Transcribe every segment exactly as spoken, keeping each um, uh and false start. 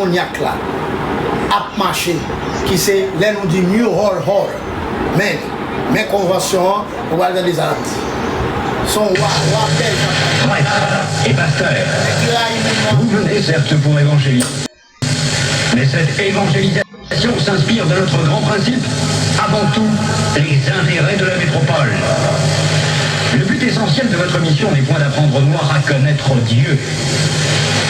demonyak la ap mache, ki se lè nou di New Hall Hall. Men, men konvansyon an, ou pral tande sa l ap di. Se yon wa, wa pèj ap pale. Prêtre et pasteur, vous venez certes pour évangéliser, mais cette évangélisation s'inspire de notre grand principe, avant tout, les intérêts de la métropole. Le but essentiel de votre mission n'est point d'apprendre aux Noirs à connaître Dieu.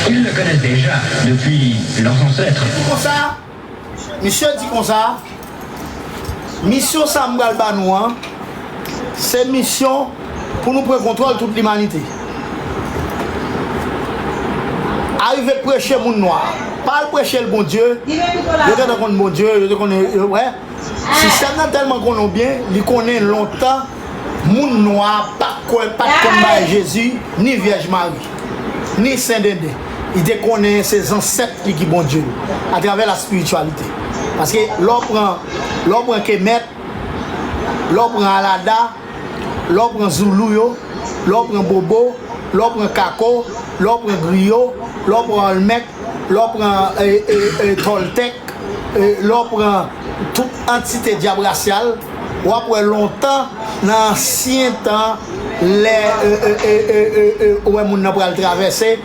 Ils le connaissent déjà depuis leurs ancêtres. Konsa, misye di konsa, misyon sa m pral ba nou an, se misyon pou nou pran kontwòl tout limanite. Arive preche moun nwa. Pa al preche l Bondye. Yo gentan konn Bondye, yo te konnen, yo, wè. Sistèm nan tèlman konnen w byen, li konnen lontan moun nwa pa t kwè, pa t konn bay Jezi, ni Vyèj Mari, ni Sen Denden. Li te konnen se zansèt li ki Bondye l, atravè la spirityalite. Paske lè w pran, lè w pran Kemet, lè w pran Alada, lè w pran Zoulou yo, lè w pran Bobo, lè w pran Kako, lè w pran Griyo, lè w pran Olmèk, lè w pran, e, e, e, Tòltèk, e, lè w pran tout antite dyab rasyal, w ap wè lontan, nan ansyen tan, lè, e, e, e, e, e, e, ou wè moun nan pral travèse,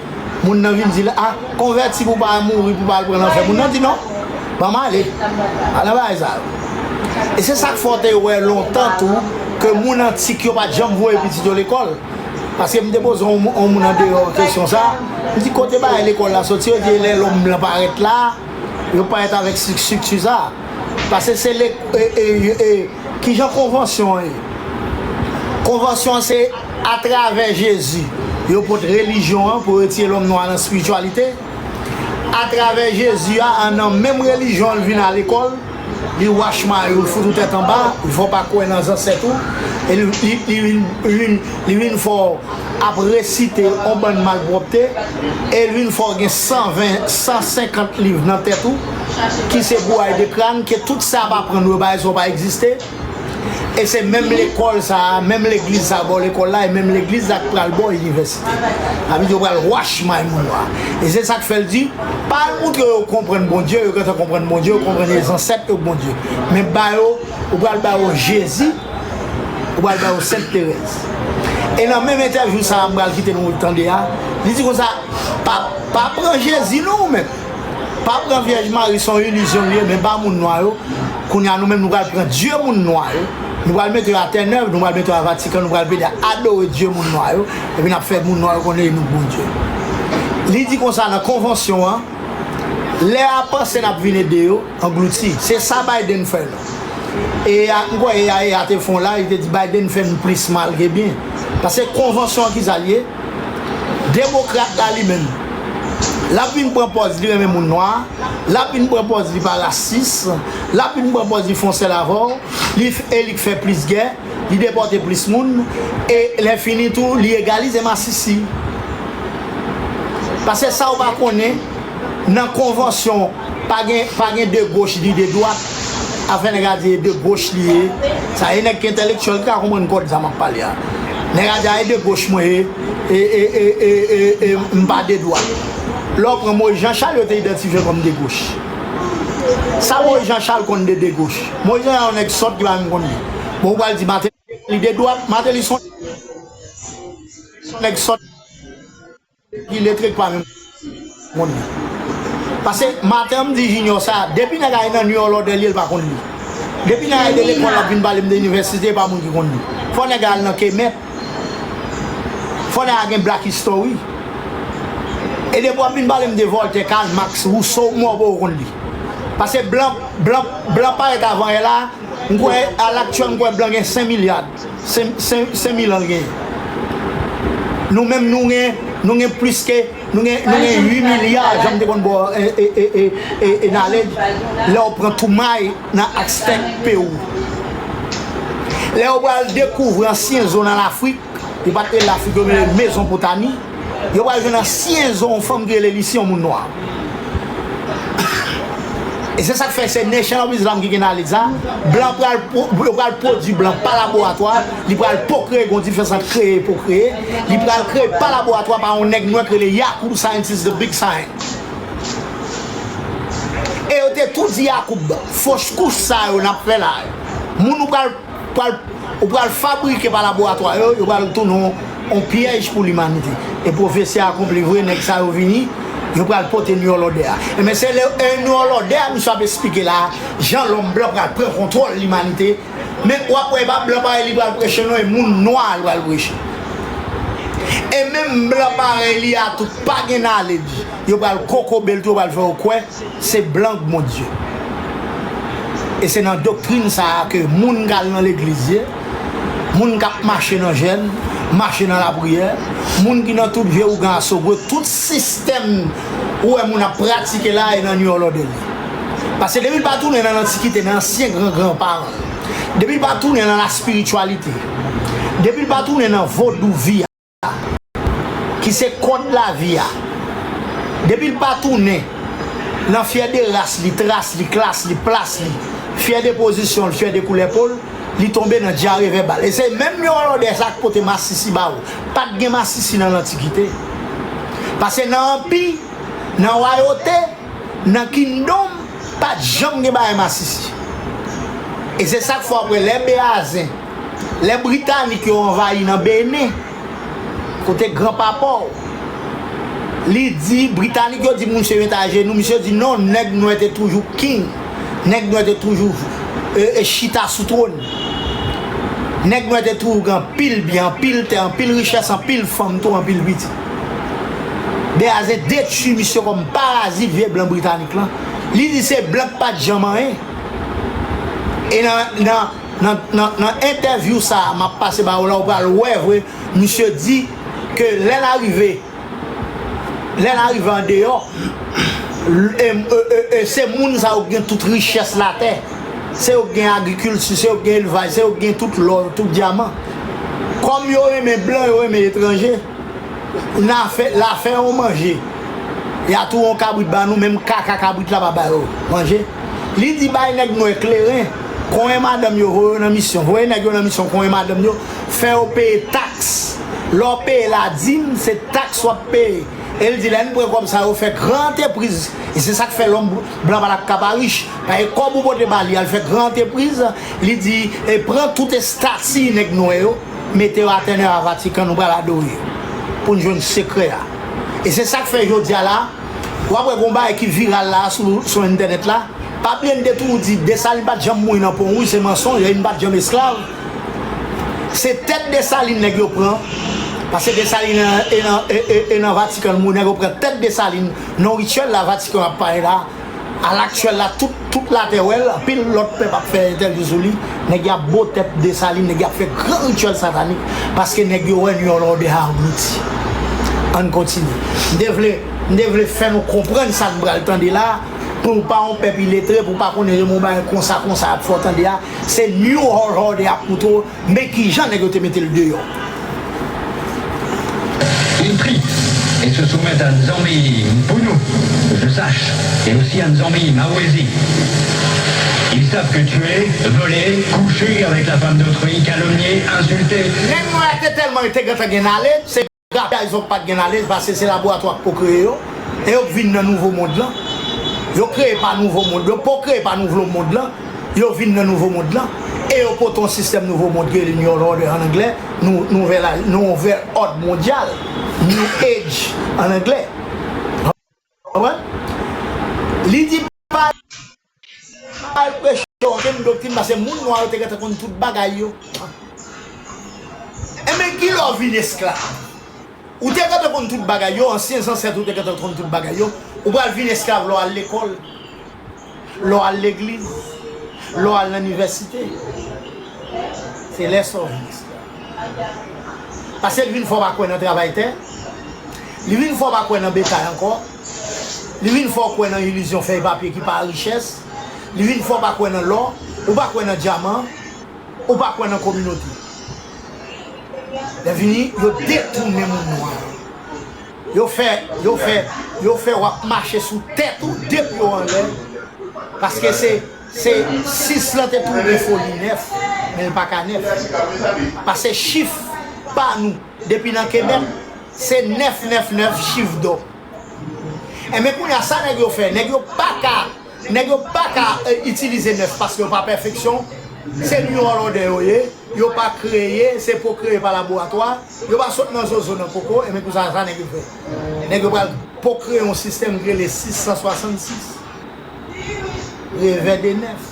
moun nan vin di l, "A, konvèti pou w pa mouri, pou w pa al pran lanfè." Moun nan di, "Non, ban m ale. Pa nan bagay sa yo." E se sa k fè w te wè lontan tou, ke moun antik yo pa t janm voye pitit yo lekòl. Paske m te poze yon, yon moun andeyò kesyon sa. M di, "Kote bagay lekòl la soti?" Yo di, "E lè lòm blan parèt la, yo parèt avèk stri-, estrikti sa." Paske se le, e, e, e, kijan konvansyon an ye? Konvansyon an se atravè Jezi, yo pot relijyon an pou retire lòm nwa nan espirityalite. Atravè Jezi a, an nan menm relijyon an, l vin al lekòl, li wash mayo, l fout ou tèt anba, li fè w pa kwè nan zansèt ou, e li, li, li vin, li vin, li vin fè w ap resite yon bann malpwòpte, e l vin fè w gen san ven, san senkant liv nan tèt ou, ki se bouray de kràn, ke tout sa ap aprann ou yo, bagay sa yo pa egziste. E se menm lekòl sa a, menm legliz sa a ba w lekòl la, e menm legliz la k pral ba w inivèsite. Sa vle di yo pral wash may moun nwa. E se sa k fè l di, pa al montre yo konprann Bondye, yo gentan konprann Bondye, yo konprann e zansèt yo Bondye. Men ba yo, ou pral ba yo Jezi, ou pral ba yo Sent Terèz. E nan menm entèvyou sa a m pral kite nou tande a, li di konsa, pa, pa pran Jezi non ou menm. Pa pran Vyèj Mari, se yon ilizyon l ye, men ba moun nwa yo. Kounye a nou menm nou pral pran dye moun nwa yo. Nou pral mete yo a Tènèv, nou pral mete yo a Vatikan, nou pral plede adore dye moun nwa yo. Epi n ap fè moun nwa yo konnen e nou k Bondye. Li di konsa nan konvansyon an, lè a panse n ap vin ede yo, anglouti. Se sa Biden fè la. E a, m kwè e a, e a te fè yon live, li te di Biden fè n plis mal ke byen. Paske konvansyon an ki sa l ye, Demokrat la li menm, l ap vin pran pòz li renmen moun nwa, l ap vin pran pòz li pa rasis, l ap vin pran pòz li fè yon sèl avè w, li f-, e li k fè plis gè, li depòte plis moun, e lè fini tou, li egalize masisi. Paske sa ou pa konnen, nan konvansyon, pa gen, pa gen de goch ni de dwat. Afè nèg a di e de goch li ye. Sa e nèg ki entèlektyèl ki ka konprann kòd sa m ap pale a. Nèg a di a e de goch mwen ye, e, e, e, e, e, e m pa de dwat. Lè w pran Moyiz Janchal, yo te idantifye l kòm de goch. Sa Moyiz Janchal konn de de goch? Moyiz Janchal yon nèg sòt ki pa menm konn li. Bon, ou pral di Mateli de dwat, Mateli se yon nèg sòt. Ki letre k pa menm konn li. Paske maten an m di Junior sa, depi nèg a ye nan New York Lòdèl ye, l pa konn li. Depi nèg a ye de lekòl, l ap vin pale m de inivèsite, e pa moun ki konn li. Fò nèg a al nan Kemet. Fò nèg a gen Black History. E depi w ap vin pale m de Voltaire, Karl Marx, Rousseau, m wè w poko konn li. Paske blan, blan, blan parèt avan yè la, m kwè, alaktyèl, m kwè blan gen senk milya, senk, senk, senk mil an l genyen. Nou menm, nou gen, nou gen plis ke, nou gen, nou gen uit milya, jan m te konn ba w, e, e, e, e, e, e knowledge, lè w pran Toumay nan Aztèk Pewou. Lè yo pral dekouvri ansyen zòn an Lafrik, yo pa t rele Lafrik, yo rele Mezopotami. Yo pral jwenn ansyen zòn yon fanm ki rele Lisi, yon moun nwa. E se sa k fè se Nation of Islam ki gen knowledge sa. Blan pral pwo-, yo pral pwodui blan pa laboratwa, li pral pwokreye, gen yon diferans ant kreye e pwokreye. Li pral kreye pa laboratwa pa yon nèg nwè ki rele Yakub Science is the Big Science. te tou di Yakoub, fos kouch sa yo n ap fè la, moun ou pral, pral, ou pral fabrike pa laboratwa yo, yo pral tounen yon, yon pyèj pou limanite. E pwofesi a akonpli vre, nèg sa yo vini, yo pral pote New World Order a. Ebyen, se le, e, New World Order a, misye ap esplike la, jan lòm blan pral pran kontwòl limanite. Men w ap wè, e pa blan parèy li pral preche non, e moun nwa l pral preche. E menm blan parèy li a tou pa gen naleji. Yo pral kokobe l tou, yo pral fè w kwè se blan k Bondye. E se nan doktrin sa a ke moun k al nan legliz ye, moun k ap mache nan jèn, mache nan lapriyè, moun ki nan tout vye ougan asogwe, tout sistèm ou wè moun ap pratike la e nan New World Order li. Paske depi l pa tounen nan lantikite, nan ansyen gran gran paran l, depi l pa tounen nan laspirityalite, depi l pa tounen nan vodou vi a, ki se kòd lavi a, depi l pa tounen nan fyè de ras li, tras li, klas li, plas li, fyè de pozisyon l, fyè de koulè po l, li tonbe nan dyare vèbal. E se menm New World Order sa k pote masisi ba ou. Pa t gen masisi nan lantikite. Paske nan anpi, nan wayote, nan kingdom, pa t janm gen bagay masisi. E se sa k fè w ap wè lè Beazen, lè Britanik yo anvayi nan Benen, kote granpapa w, li di, Britanik yo di pou misye met ajenou, misye di non, nèg nwè te toujou king, nèg nwè te toujou, e, e, chita sou twòn. Nèg nwè te toujou gen anpil byen, anpil tè, anpil richès, anpil fanm tou, anpil pitit. Beazen detwi misye kòm parazit vye blan britanik lan. Li di se blan k pa t janm anyen. E nan, nan, nan, nan, nan entèvyou sa a, m ap pase ba ou la, ou pral wè vre, misye di ke lè l arive, lè l arive andeyò, l-, e, e, e, e, se moun sa yo k gen tout richès latè. Se yo k gen agrikilti, se yo k gen elvaj, se yo k gen tout lò, tout dyaman. Kòm yo renmen blan, yo renmen etranje. N a fè, l a fè yon manje. Y a touye yon kabrit ba nou, menm kaka kabrit la pa ba yo manje. Li di bay nèg nwè kleren, konyen madanm yo, voye yo nan misyon. Voye nèg yo nan misyon, konyen madanm yo, fè yo peye taks. Lè w peye ladim, se taks w ap peye. E l di lè n pran kòb sa yo fè gran antrepriz. E se sa k fè lòm blan pa t ap ka pa rich. Paske kòb ou pote ba li, al fè gran antrepriz, li di, e pran tout estati nèg nwè yo, mete yo atè nan Vatikan, nou pral adore yo. Pou n jwenn sekrè a. E se sa k fè jodi a la, w ap wè gon bagay ki viral la sou, sou entènèt la. Pa bliye m te toujou di, Desalin pa t janm mouri nan pon wouj, se mansonj, e li pa t janm esklav. Se tèt Desalin nèg yo pran, paske Desalin e nan, e nan, e, e, e nan Vatikan l mouri, nèg yo pran tèt Desalin, nan rityèl la Vatikan ap pale la, alaktyèl la, tout, tout latè wè l, anpil lòt pèp ap fè entèvyou sou li, nèg y ap bo tèt Desalin, nèg y ap fè gran rityèl satanik, paske nèg yo wè New World Order a anglouti. Ann kontinye. M te vle, m te vle fè nou konprann sa n pral tande la, pou w pa yon pèp iletre, pou w pa konnen yon bagay konsa, konsa y ap fè w tande a, se New World Order y ap montre w, men kijan nèg yo te mete l deyò. Ils prient et se soumettent à Nzambi Mpounou, que je sache, et aussi à Nzambi Mawezi. Ils savent que tuer, voler, coucher avec la femme d'autrui, calomnier, insulter. Nèg nwè a te tèlman te gentan gen nalej, se grapyay zòt pa t gen nalej, paske se laboratwa k pwokreye yo, e yo k vin nan nouvo mond lan. Yo kreye pa nouvo mond, yo pwokreye pa nouvo mond lan, yo vin nan nouvo mond lan, e yo pote yon sistèm nouvo mond ki rele New World Order an anglè, nou, nouvèl, nouvel òd mondyal, New Age an anglè. Konprann? Li di pa al preche okenn doktrin, paske moun nwa yo te gentan konn tout bagay yo. Enben, kilè w vin esklav? Ou te gentan konn tout bagay yo, ansyen zansèt ou te gentan konn tout bagay yo, ou pral vin esklav lè w al lekòl, lè w al legliz, lè w al nan inivèsite. Se lè sa w vin esklav. Paske l vin fè w pa kwè nan travay tè, li vin fè w pa kwè nan betay ankò, li vin fè w kwè nan ilizyon fèy papye ki pa richès, li vin fè w pa kwè nan lò, ou pa kwè nan dyaman, ou pa kwè nan kominote. Lè vini, yo detounen moun nwa yo. Yo fè, yo fè, yo fè w ap mache sou tèt ou depi w anlè. Paske se, se sis lan te tounen foli nèf, men l pa ka nèf. Paske chif pa nou, depi nan Kebèk, se nèf nèf nèf chif dò. Enben kounye a sa nèg yo fè, nèg yo pa ka Nèg yo pa ka eh, itilize nèf paske yo pa pèfeksyon. Se New Orleans yo ye. Yo pa kreye, se pwokreye pa laboratwa. Yo pa sot nan zozo nan koko, e men kousa sa nèg yo fè. Nèg yo pral pwokreye yon sistèm ki rele sis san swasannsis. Revè de nèf.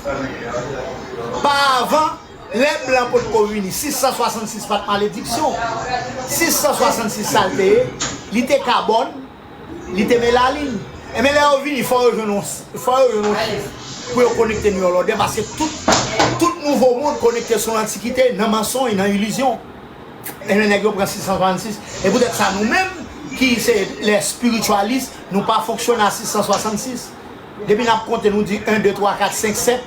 Pa avan, lè blan potko vini, sis san swasannsis pa t malediksyon. Sis san swasannsis sa l te ye, li te kabòn, li te melalin. Enben lè yo vini, fò yo jwenn yon, fò yo jwenn yon chif pou yo konekte nou yon lòdè, paske tout, tout nouvo mond konekte sou lantikite, nan mansonj, nan ilizyon. Enben nèg yo pran sis san swasannsis. E poutèt sa nou menm ki se lè espirichwalis, nou pa fonksyone a sis san swasannsis. Depi n ap konte, nou di en, de, twa, kat, senk, sèt,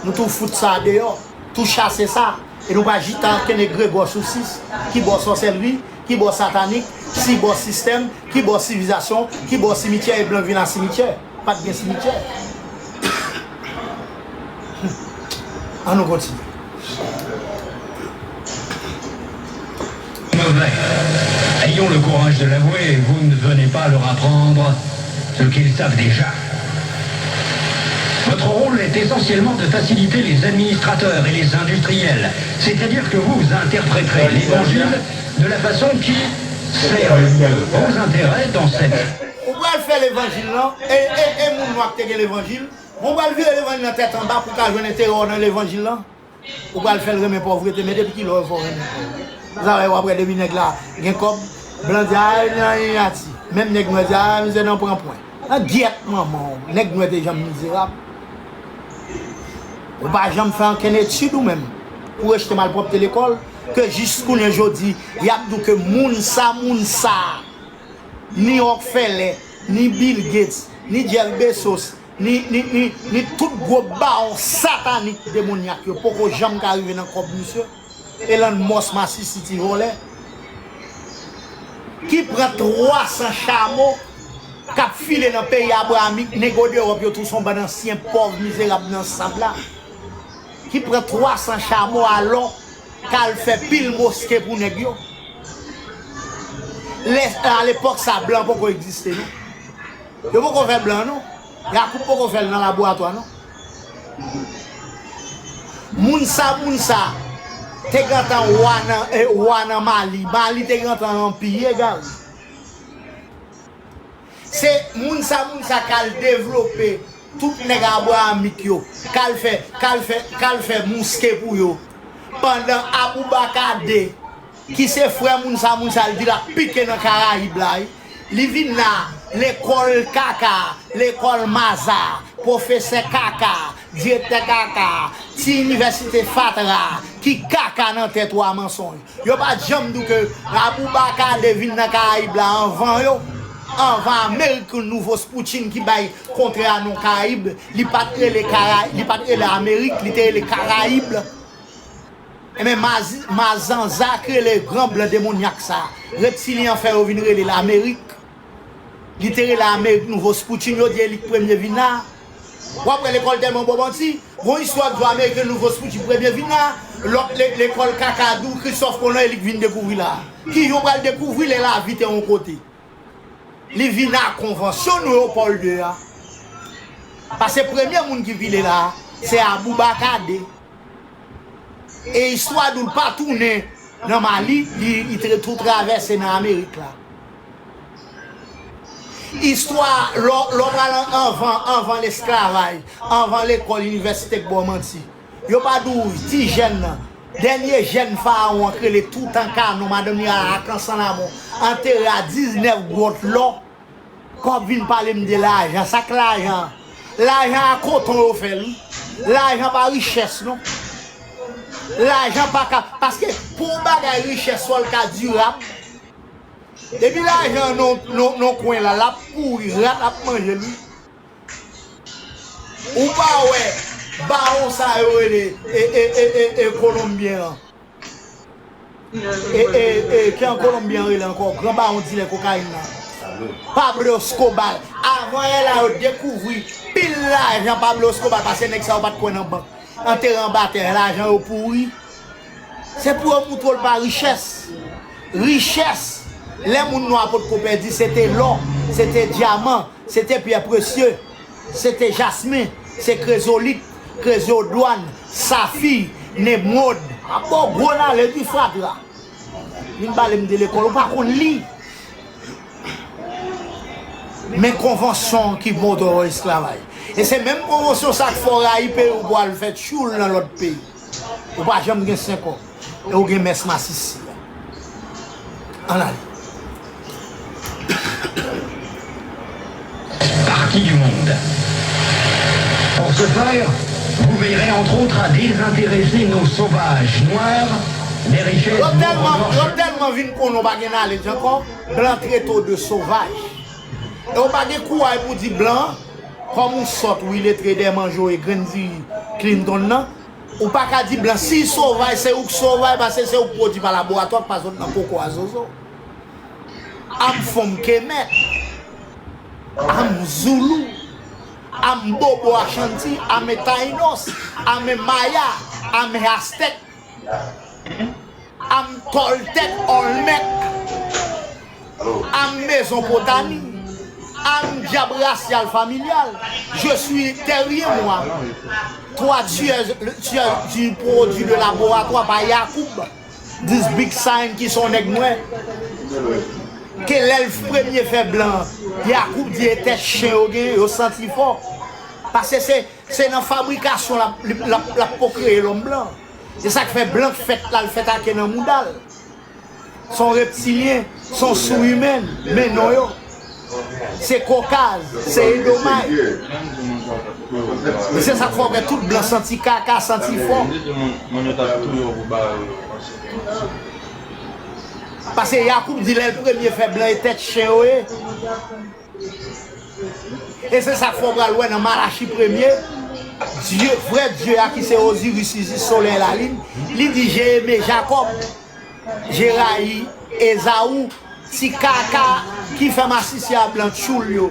nou tou fout sa deyò, tou chase sa, e nou pa jita ankenn egregò sou sis, ki bò sòsèlri, ki bò satanik, ki bò sistèm, ki bò sivilizasyon, ki bò simityè, e blan vin a simityè. Pa t gen simityè. An nou kontinye. Mauvais. Ayons le courage de l'avouer, vous ne venez pas leur apprendre ce qu'ils savent déjà. Votre rôle est essentiellement de faciliter les administrateurs et les industriels, c'est-à-dire que vous interpréterez l'Évangile de la façon qui sert le mieux vos intérêts dans cette Ou pral fè levanjil lan, e, e, e moun nwa ki te gen levanjil, bon, ou pral vire levanjil lan tèt anba pou w ka jwenn enterè w nan levanjil lan. Ou pral fè l renmen pòvrete, men depi kilè w fè w renmen pòv? Sa fè w ap wè depi nèg la gen kòb, blan di a nan yati. Menm nèg nwè di a misye nan pran pwen. Nan gyèt manman w, nèg nwè te janm mizerab. Ou pa janm fè ankenn etid ou menm pou rejte malpwòpte lekòl, ke jis kounye jodi y ap di w ke moun sa, moun sa, ni Rockefeller, ni Bill Gates, ni Jeff Bezos, ni, ni, ni, ni tout gwo bawon satanik demonyak yo poko janm ka rive nan kòb misye. Elon Musk masisi ti vòlè ki pran twa san chamo k ap file nan peyi abramik, nego dewòp yo tou se yon bann ansyen pòv mizerab nan sab la ki pran twa san chamo alò k al fè pil moske pou nèg yo. Lè, alepòk sa blan poko egziste non. Yo poko fè blan non. Yakoub poko fè l nan laboratwa non. Moun sa, moun sa te gentan wa nan, eh, wa nan Mali. Mali te gentan anpiye gari. Se moun sa, moun sa k al devlope tout nèg abrahamik yo, k al fè, k al fè, k al fè mouske pou yo. Pandan Aboubacar de ki se frè moun sa, moun sa l di l ap pike nan Karayib la wi. Li vin la, lekòl kaka, lekòl maza, pwofesè kaka, direktè kaka, ti inivèsite fatra ki kaka nan tèt ou a mansonj. Yo pa t janm di w ke Aboubacar de vin nan Karayib la anvan yo, anvan American Nouveau Spoutchin ki bay kontrè a non Karayib, li pa t rele Kara, li pa t rele Amerik, li te rele Karayib. Enben mazanza k rele gran blan demonyak sa, reptilyen an fè yo vin rele l Amerik. Li te rele Amerik Nouvo Spoutchin, yo di e li k premye vin la. W ap wè lekòl tèlman bon manti, gon istwa k di w Amerik Nouvo Spoutchin premye vin la, lòt lekòl kaka di w Christophe Colomb e li k vin dekouvri la. Kijan w pral dekouvri lè lavi te yon kote? Li vin a konvansyon nou yo Pòl de a. Paske premye moun ki vile la a, se Aboubacar de. E istwa di w l pa tounen nan Mali, li, li te tou travèse nan Amerik la. Istwa lè w pral anvan, anvan lesklavaj, anvan lekòl, inivèsite k ba w manti. Yo pa di w ti jèn nan, dènye jèn farawon an k rele Toutankanon, madanm li a Akansanamon, antere a diznèf gwòt lò. Kòb vin pale m de lajan. Sa k lajan an? Lajan a koton yo fè l wi. Lajan pa richès non. Lajan pa ka, paske pou yon bagay richès fò l ka dirab. Depi lajan an nan yon kwen la, l ap pouri, rat ap manje l wi. Ou pa wè bawon sa yo rele e, e, e, e, e kolonbyen an. E, e, e, ki an kolonbyen an rele ankò? Gran bawon dilè kokayin nan. Pablo Escobar. Avan yè la yo dekouvri pil lajan Pablo Escobar, paske nèg sa yo pa t kwè nan bank. Antere anba tè, lajan yo pouri. Se pou yo moutre w l pa richès. Richès, lè moun nwa potko pèdi, se te lò, se te dyaman, se te pyè presye, se te jasmen, Se krezolit, krezodwàn, safi, nemwod. Ap ba w gwo nale di fatra. Vin pale m de lekòl, ou pa konn li. Men konvansyon ki mòd esklavaj. E se menm konvansyon sa k fè w rayi peyi w pou al fè tchoul nan lòt peyi. Ou pa janm gen senkòb. E ou gen mès masisi a. Ann ale. Partie du monde. Pour ce faire, vous veillerez entre autres à désintéresser nos sauvages noirs des richesses. Yo tèlman, yo tèlman vin konnen w pa gen knowledge ankò, blan trete w de sovaj. E w pa gen kouray pou di blan, kòm ou sòt, ou iletre dèyè manje w e grenn diri Clinton nan, ou pa ka di blan, si sovaj, se ou k sovaj, paske se ou k pwodui pa laboratwa, k pa sot nan koko a zozo. I'm from Kemet. I'm Zulu. I'm Bobo Ashanti. I'm a Tainos. I'm a Maya. I'm a Aztec. I'm Toltec Olmec. I'm Mésopotamie. I'm diable racial familial. Je suis terrien, moi. Toi, tu es, tu es du produit de laboratoire par Yacoub. This big sign ki se yon nèg nwè. Ke lè l premye fè blan, Yakoub di e tèt chen yo gen, yo santi fò. Paske se, se nan fabrikasyon l ap, l ap, l ap pwokreye lòm blan. Se sa k fè blan k fèt la, l fèt ake nan mouda l. Se yon reptilyen, se yon sou-imèn, men non yo. Se Kokaz, se Edomay. E se sa k fè w wè tout blan santi kaka, santi fò. Paske Yakoub di lè l premye fè blan e tèt chen yo ye. E se sa k fè w pral wè nan Malachi premye, Dye, vrè Dye a ki se Oziris, Izis, solèy, lalin, li di, j'ai aimé Jacob, j'ai haï Esaü, ti kaka ki fè masisi a blan tchoul yo,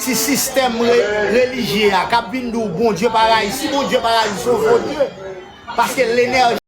ti sistèm re, relijye a k ap vin di w Bondye pa rayi, si Bondye pa rayi, se yon fo Dye. Paske lenèji